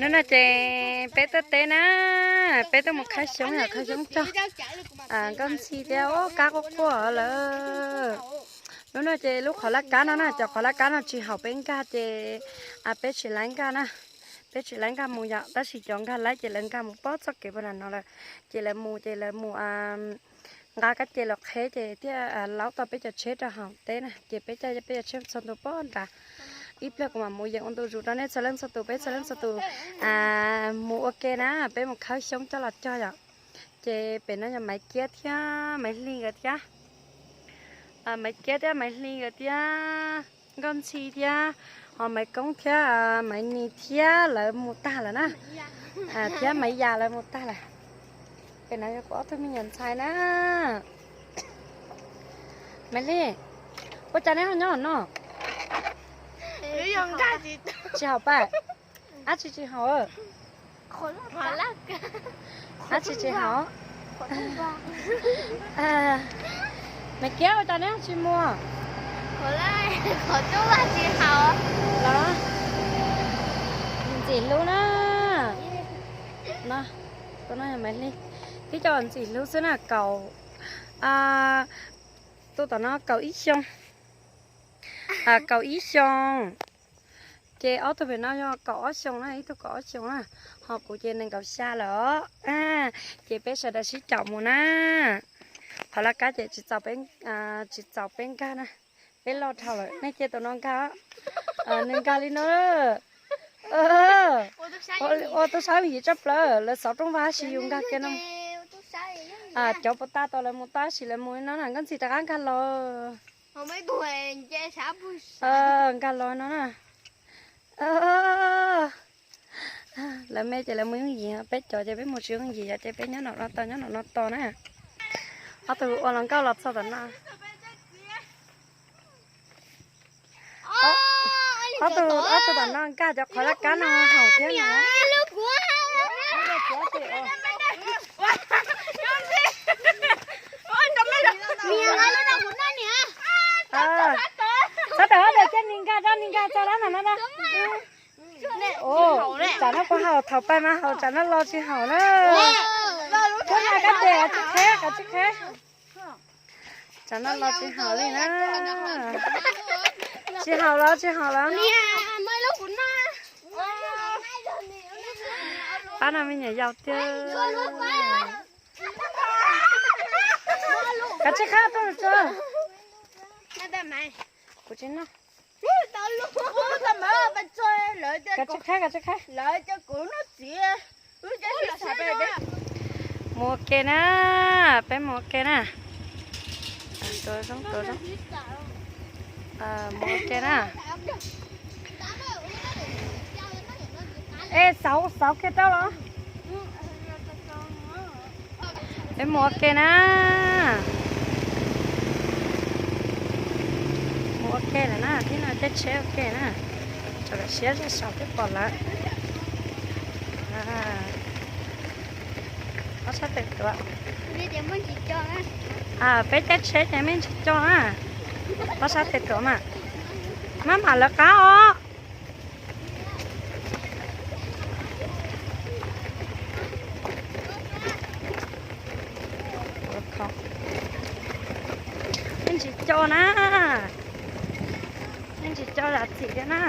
Hnub no ces peb tuaj teb na, peb tuaj mus khawb xyoob yom, khawb xyoob coj Nkauj Ntxhi thiab. Ub, kab quaj quaj lawm. Hnub no ces lub qhov laj kab no na, cov qhov laj kab no tsis haum peb nkag ces peb tsis laib nkag na. Peb tsis laib nkag mus yom, tab sis cov nkag laib ces lawv nkag mus pog txoj kev puag nram no lawm. Ces lawv mus ces lawv mus nqa kab ce los qheb ces thiaj laub tau peb cov tsheb rau hauv teb na. Ces peb caij peb cov tsheb txog ntua pog nrad. Ib pliag kuv mam mus yeem ua ntu zus rau nej txhua leej txhua tus, peb txhua leej txhua tus mus ua ke na, peb mus khawb xyoob coj los cog yom. Ces pem no yog Maiv Kiab thiab Maiv Hli nkawd thiab. Maiv Kiab thiab Maiv Hli nkawd thiab, Nkauj Ntxhi thiab, ho Maiv Koob thiab Maiv Nis thiab lawv mus tag lawm na. Thiab Maiv Yas lawv mus tag lawm. Pem no yog kuv ob tug me nyuam ntxhais na. Maiv Hli, ua cas neb ho nyob no? Tsis haum pab? Ab tsi tsis haum. Ab tsi tsis haum. Maiv Kiab, ua cas neb tsis mus? Los, ntxim hlub na. No, tus no yog Maiv Hli. Tib co ntxim hlub xwb na, kaum, tus tom no kaum ib xyoo. Kaum ib xyoo. Ces ob tug pem no yog kaum ob xyoo na, ib tug kaum ob xyoo na, ho kuv ces nees nkaum xya lawm os. Ces peb sawv daws sib caum mus na. Qhov laj kab ces tsis txaus peb nkag na, peb loj dhau lawm. Nej cia tus no nkag, nws nkag li no. Ua tub sab yooj yim tshaj plaws, lawv xov rooj vag tab sis yus nkag kiag no. Cov puas tag tau lawv mus tag sis lawv mus li no na, Nkauj Ntxhi rov qab nkag los. Nkag los no na. Lawv me ces lawv mus yooj yim, peb cov ces peb mus tsis yooj yim, ces peb nyob nram no tos, nyob nram no tos na. Ob tug ua los nkauj los txog tom no. Ob tug, ob tug tom no nkag cov qhov laj kab no haum thiab no. Txhob tawm, ob tug cia nws nkag, rau nws nkag txog lab ntawm no na. Tsam no kuv haum, thaum pais mas haum, tsam no los tsis haum na. Kuv hais kab tes kav tsij qheb, kav tsij qheb. Tsam no los tsis haum li na. Tsis haum los tsis haum los. Pab no me nyuam yaus tiag. Kav tsij qhab tuaj tso. Kuv tsis noj. Kav tsij qhab, kav tsij qhab. Mus ua ke na, peb mus ua ke na. Tua zoo, tua zoo. Mus ua ke na. Ej, xauv, xauv kiag rau los. Peb mus ua ke na. Mus ua ke lawm na, tib no caij tsheb ua ke na. Tso siab zoj saum twb pom lawm. Pob sab tes tuav. Peb caij tsheb ces me ntsis coj na. Pob sab tes tuav mas. Maj mam lawv qab os. Me ntsis coj na. Me ntsis coj zam txim thiab na.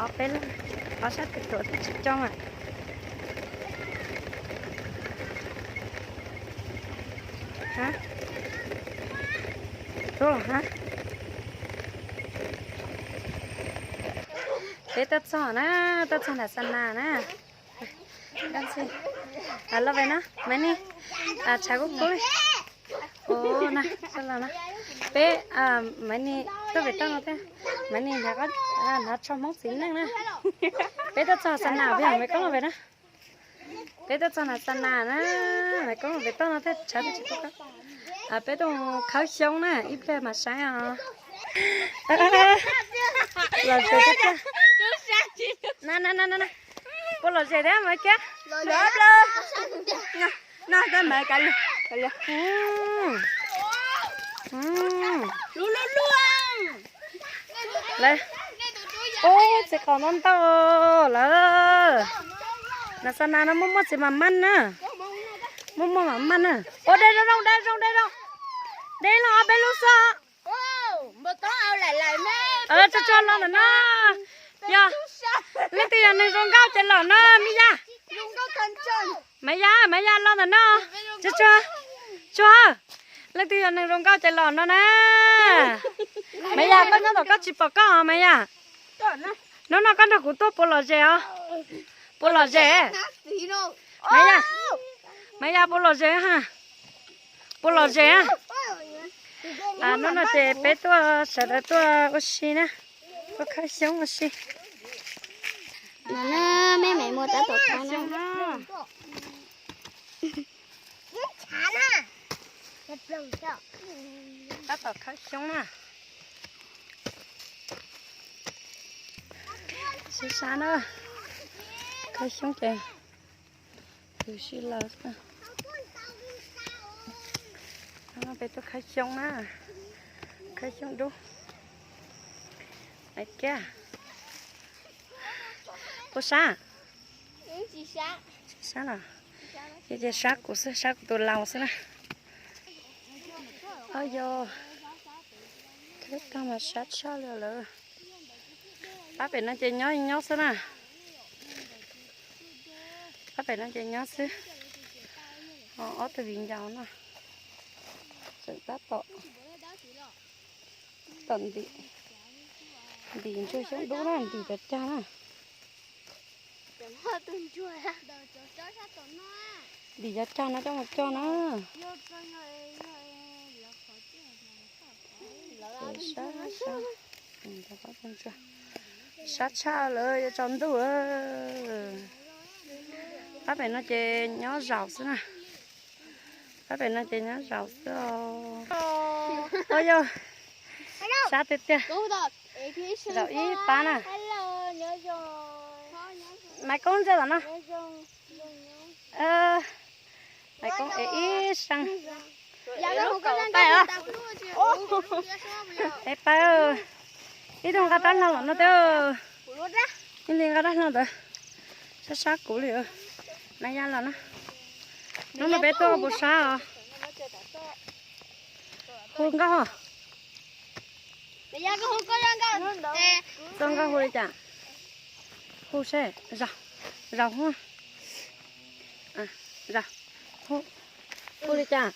Ob peb leeg, ob sab tes tuav twb tsis coj mas. Tuaj los hab. Peb tuaj txog na, tuaj txog nram xa nas na. Los ve na, Maiv Nis, tshav kub kub li. Ua na, los na. Peb, Maiv Nis tuaj pem toj no thiab. Maiv Nis hnav tsho Hmoob txiv neej na. Peb tuaj txog xa nas, peb yog Maiv Koob los ve na. Peb tuaj txog nram xa nas na, Maiv Koob los pem toj no thiab, tshav thiaj tsis kub kub. Peb tuaj khawb xyoob na, ib pliag mas saib os. Los ze tiag tiag. Na na na na, puas lom zem thiab Maiv Kiab? Los plaws. Na, na, Maiv Kiab los. Lawv, ub, txiv qaub ntau ntau lawm. Nas xas nas no muaj muaj txiv mam maj na. Muaj muaj mam maj na. Ua de zoo zoo, de zoo, de zoo. De los ob peb lub xwb. Tso tso los ntawm no. Yog leej twg yog neeg zoo nkauj ces los no Maiv Yaj. Maiv Yaj, Maiv Yaj los ntawm no. Tsuag tsuag, tsuag, leej twg yog neeg zoo nkauj ces los no na. Maiv Yaj, koj nyob tom koj tsis pom koj Maiv Yaj. Hnub no koj nrog kuv tuaj puas lom zem os? Puas lom zem? Maiv Yaj, Maiv Yaj puas lom zem ha? Puas lom zem? Hnub no ces peb tuaj sawv daws tuaj ua si na, tuaj khawb xyoob ua si. Me me muaj tab tom khawb xyoob na. Tab tom khawb xyoob na. Sib sab na, khawb xyoob ces twb sib law. Hnub no peb tuaj khawb xyoob na, khawb xyoob dub. Ais kiab, puas sab? Tsis sab los? Ces sab kuv xwb, sab kuv tus laus xwb na. Au yog, khawb tag mas sab tshaj li lawm. Pab pem no ces nyob nyob xwb na. Pab pem no ces nyob xwb. Ob tug viv ncaus no tseem tab tom, tab tom ntim, ntim ntsuag xyoob dub na, ntim cov cag na. Ntim cov cag no coj mus cog na. Sab tshaj lawm, yuav tsaus ntuj. Pab pem no ces nyob zaum xwb na. Pab pem no ces nyob zaum xwb os. Au yog, sab tiag tiag. Zaum ib pab na. Maiv Koob ntsia tom no. Maiv Koob es ib seem. Es pab, ib tug nqa rab hlau los no tiag. Ib tug nqa rab hlau ntawd. Sab sab kuv li. Maiv Yaj los na. Hnub no peb tuaj puas sab os? Hu nkauj. Txoj nkauj hu li cas? Hu seb, zaum, zaum hu. Zaum, hu, hu li cas?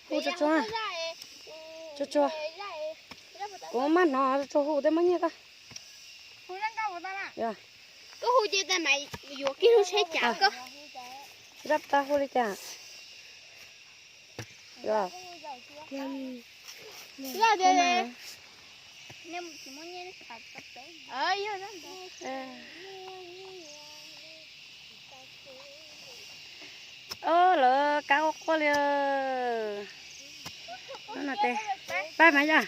Hu tsuag tsuag, tsuag tsuag. Kuv maj hnov tsuag tsuag hu tej muaj nyiaj koj. Koj hu ces tas mas yuav kiag lub tsheb cav koj. Zaj tau hu li cas? Lawv kab quaj quaj li. Pab mas yog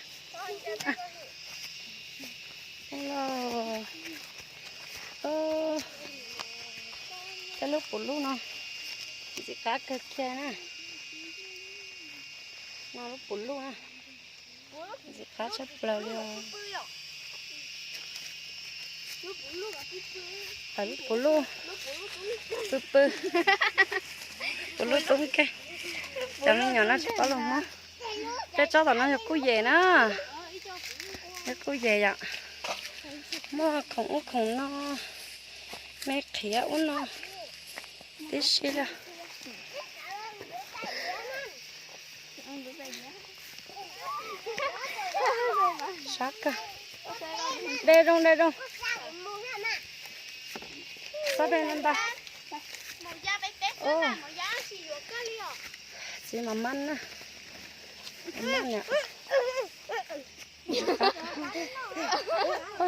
tej lub puv luj no ntxim qab kawg kiag na. No lub puv luj na, ntxim qab tshaj plaws li os. Lub puv luj, pw pw, puv luj tub kawg. Cov me nyuam no tsis paub lus Hmoob. Tej tsob tom no yog kuj yem na, yog kuj yem yom. Muaj khoom ub khoom no, me qhiav ub no tib si li. Sab kawg. De zoo de zoo. Xob de ntau. Txiv mas maj na.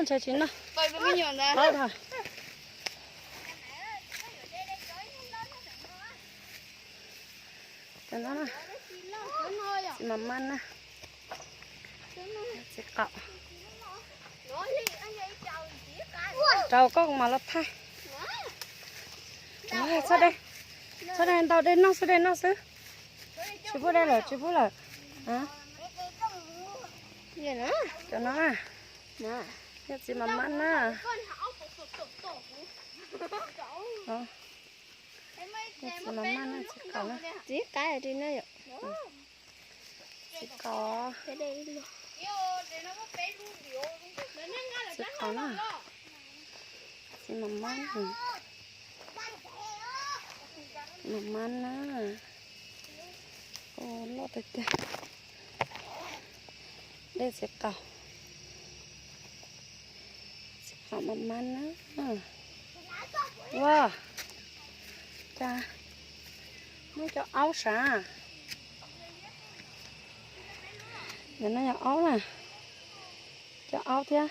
Ntshai tsis noj. Cov no na, txiv mas maj na. Txiv qaub. Rau koj kuv mam los thaij. Txhob de, txhob de ntau, de noj xwb, de noj xwb. Tsis pub de lawm, tsis pub lawm. Cov no na. Yog txiv mas mab na. Yog txiv mas mab na, txiv qaub na. Txiv qaub li na yom. Txiv qaub. Txiv qaub na. Txiv mas mab. Mas mab na. Loj tiag tiag. Dej txiv qaub. Txiv qaub mas mab na. Ua cas muaj cov aub sav. Ntawm no yog aub na. Cov aub thiab.